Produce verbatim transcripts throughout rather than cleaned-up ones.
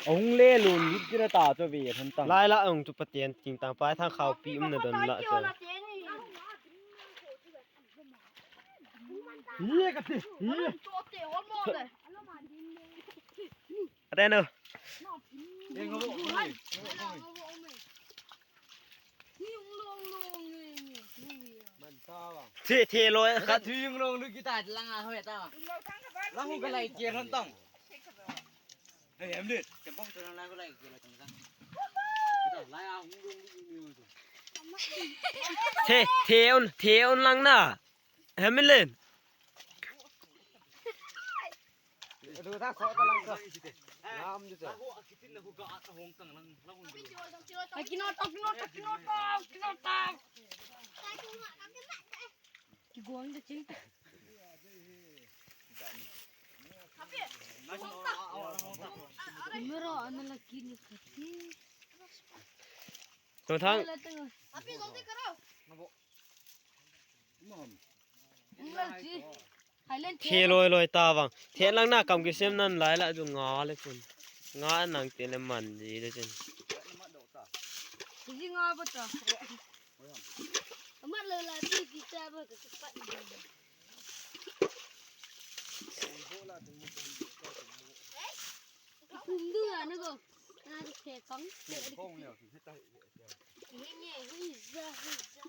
Ahung le lun lut kit ta chu ve hon tang. Lai la ong chu Pathen ting tang pai thang khau pi um na don la chu. Hi ka ti. Hi. Ate no. Thi thi lo khat. Thi yung long lu kita lang a hoi ta. Lang hu ka lai kia hon tang. Hey, em dit, kem pong tu lang lai ko lai kia la tang sang. Kita lai a hung long lu ni tu. Thi thi un thi un lang na. Hemilin. Aduh, tak sok talang sok. Ngam je. Akino to, kino to, kino to, kino to. Kiguang je ching. Kamera ana la kini kati. Tong thang. Api jong te karo. Thi loi loi ta vang. Thi lang na kam kisem nan lai la chu nga le chun. Nga nang te le man ji le chun. Ji nga ba ta. Amat lo la ti ti ta ba ta pat. Kum du a na go. Na thi kong. Kong le. Hi nge, hi ja, hi ja.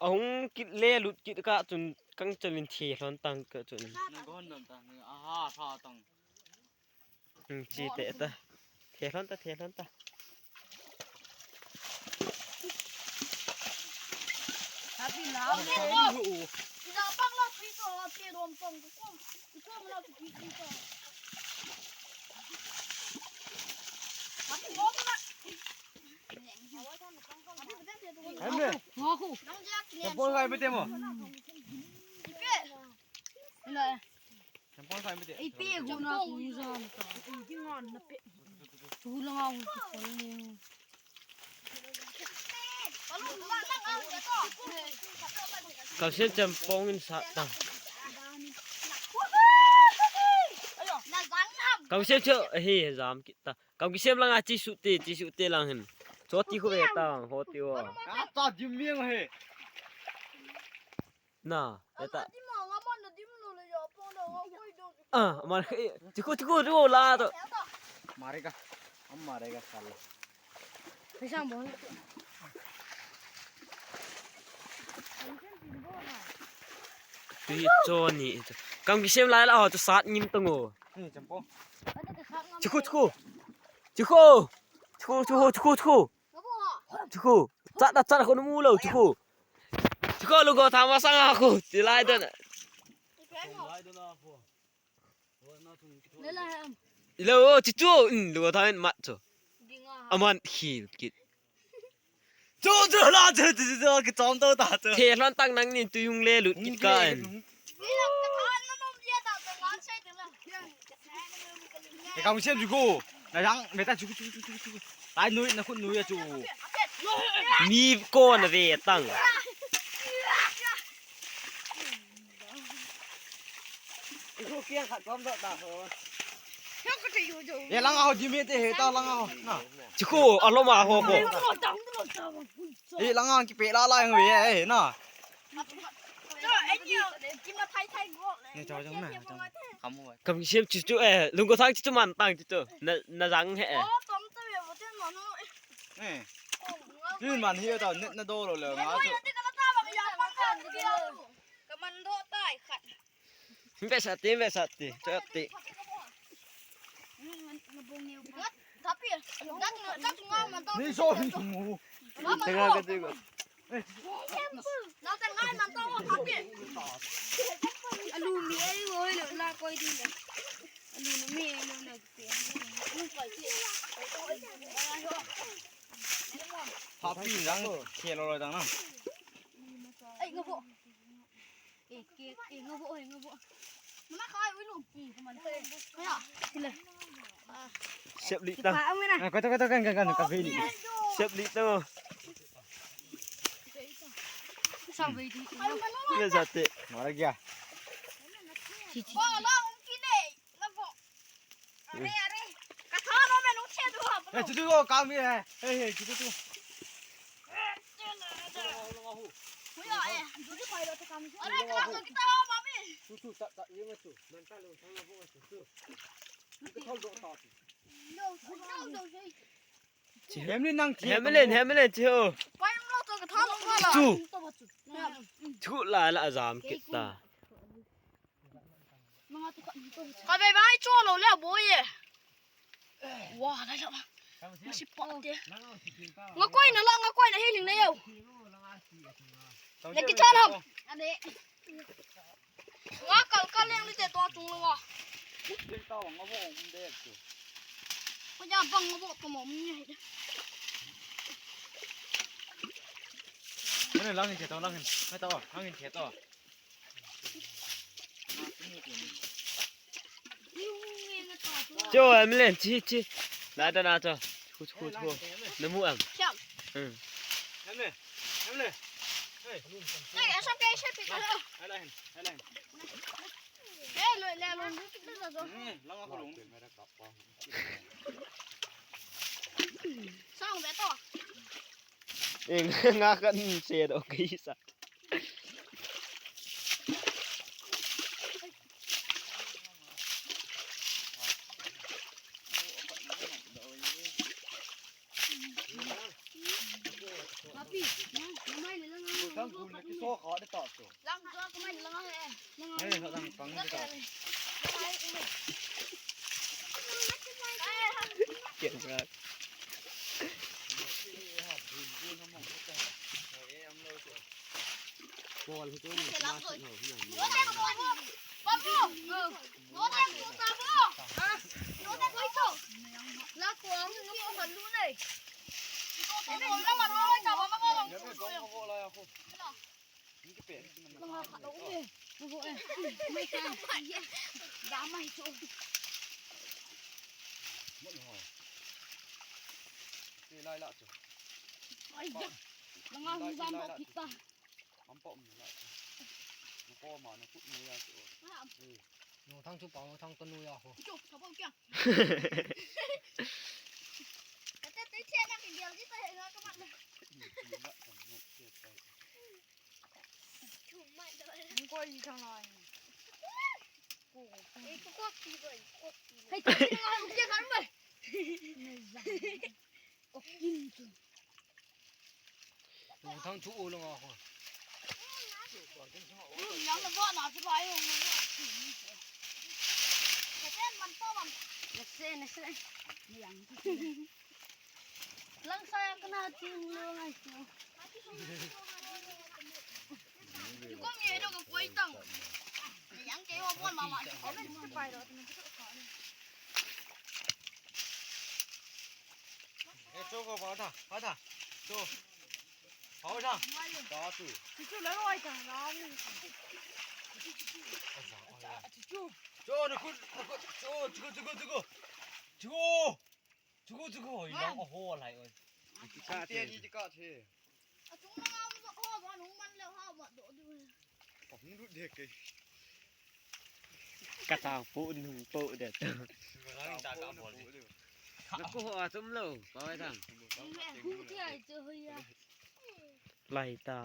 Ahung kit le lut kit ka chun kang chalin thi lhon tang ka chun. Nagon nam tang, aha, tha tang. Hmm, chi te ta. Thi lhon ta, thi lhon ta. Happy love. Ina pang la tui to, te dom pang ko. Ko la tui to. Happy love na. Em ne. Ngo khu. Champol khai mete mo. Ipe. Ina. Champol khai mete. Ipe guna khu jam ta. Ipe ngan na pe. Tu la nga khu ni. Kamsem champong in sat ta. Kamsem chu hi jam kit ta. Kam kisem lang a chi su te, chi su te lang hin. Cho ti khu ve ta, ho ti wa. A ta dim miang he. Na, ya ta. Ah, mar, eh, chiku, chiku, chiku, la to. Marega. Am marega sala. Pisang bon. Ti cho ni. Kam kisem lai la ho to sat ngim to ngo. Ni champo. Chiku, chiku. Chiku. Chiku, chiku, chiku, chiku. Chiku. Chat da, chat ko mu lo, chiku. Chiku, lu ko thama sanga ko. Ti lai don. Ilo, chichu, in, lu ko thama mat cho. Aman khil kit. Chu, chu, la, chu, chu, chu, chu, ki chom to ta chu. The lhon tang nang nin tu yung le lut kit ka en. Ni la ka than na nom dia ta ta ngan sai te la. Ke kam sem ju ko. Na jang, me ta chu, chu, chu, chu, chu. Tai nui, na khut nui a chu. Mi ko na ve tang. Ye lang a ho, jime te he ta lang a ho. Na. Chiku, aloma ho ko. Ye lang a ki pe la la yang ve, eh, na. Ni chao jong na, chao. Kam sem chichu, eh, lung ko thang chichu man tang chichu. Na, na jang he, eh. Eh. Tin man hi ta, net na do lo le, nga chu. Ka man do tai khat. Ve sa ti, ve sa ti, cha ti. Ni so hi mu. Tenga ka ti ko. Alu mi ei wo lo la koi di le. Alu mi ei lo na ti. Happy lang, khelo lo dang na. Ai, ngabo. Eh, ke, eh, ngabo, eh, ngabo. Mama kai ui lu. Hmm, kaman kai. Kaya. Sila. Sep li ta. Kipa ang na. Ah, kata, kata, kan, kan, kan, ka veli. Sep li ta. Ni jate. Mara gaya. Chi, chi. Bo, lo, um, ki ne. Lo, bo. Are, are. Ka tha lo me nung che du ha, bo. Eh, tu, tu, ko kam ye. Hey, hey, tu, tu, tu. Hu ya, eh. Du, du, pai lo, tu kam. Are, ka lo kita ho, mami. Tu, tu, ta, ta, ye ma tu. Man ta lo, ta lo, bo, tu, tu. Ka thol do ta tu. No, no, no, no. Hemlen nang che. Hemlen, hemlen che o. Pai lo to ka tha lo ma la. Chu. Chu la la jam kit ta. Ka be bai cho lo le bo ye. Wa la la. Ma si pa te. Nga koi na la, nga koi na healing na yo. Na ki chan ham. Ane. Nga kal kal leng li te to chung lo wa. Tin ta wa nga bo um de tu. Ko ja bang nga bo ko mo mi. Ane lang in che to, lang in. Hai to, lang in che to. Cho, em len, chi, chi. Na da na cho. Chu, chu, chu, chu. Na mu em. Siam. Hmm. Em le. Em le. Hey. Hey, asa pe, asa pe. Hello. Hello, hello. Hey, lo, le, lo, lo, lo, lo. Hmm, lang ako long. Sang be to. Eng, nga kan se do kai sa. Papi, na, na mai le lang. Tang kun ki so kha de ta so. Lang so ka mai lang eh. Lang. Ai, ha lang pang de ta. Kian sa. Bol hi ko ni ma si ho hi. Lai la chu. Ai ya. Langa hung jam ba pita. Am pa um la chu. Ko ma na kut ni ya chu. Nungthang chu pa, nungthang tanu ya ho. Chu, ka pa kya. Ka te te che na ki gel ji ta he nga ka ma na. Chu ma da. Ko yi thang ai. Ko. Ei, ko ko ki ba, ko ki. Hei, ko ki nga u ke kan ba. Nungthang chu u lo nga ho. Yang na bo na chu ba yo. Ka ten man to man. Na se, na se. Yang. Lang sa ya kana ting lo ngai chu. Chu ko mi do ko koi tang. Yang ke ho bo ma ma chu ko men chu pai lo. Eh, cho ko pa tha, pa tha. Cho. Pa tha. Ta tu. Chu chu la loi ta la ni. Cho, na kut, na kut. Cho, chu, chu, chu, chu. Cho. Chu, chu, chu. Oi, lang ho lai oi. Ka te ni ka the. A chung la ho ba nung man le ha ba do du. Ka hung lut de ke. Ka ta pu nung pu de. Ka ta ka bol de. Na ko ho a tum lo, pa wai thang. Hu ti ai chu hu ya. Lai ta.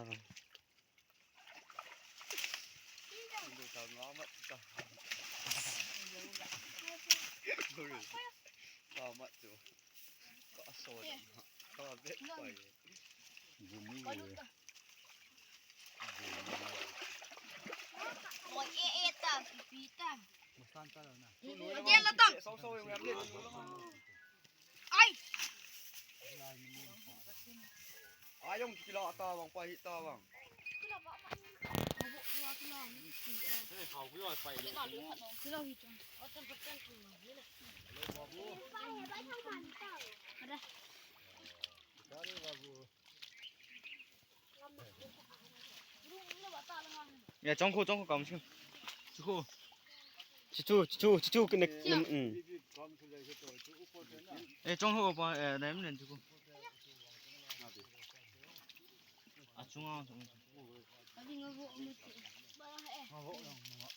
Lu ta nga mat ta. Lu ta mat chu. Ka so da. Ka bet pai. Bumi. Mo e e ta, pi ta. Masan ta na. Dia la ta. So so yang le. Ai. Ayong kila ta bang, pa hi ta bang. Ya, chong khu, chong khu kam chu. Chu khu. Chu chu, chu chu, chu chu, kine, mm. Eh, chong khu pa, eh, nem nen chu khu. A chunga, chunga. Abi ngavoh mu ti. Ba eh. Ngavoh lang mu.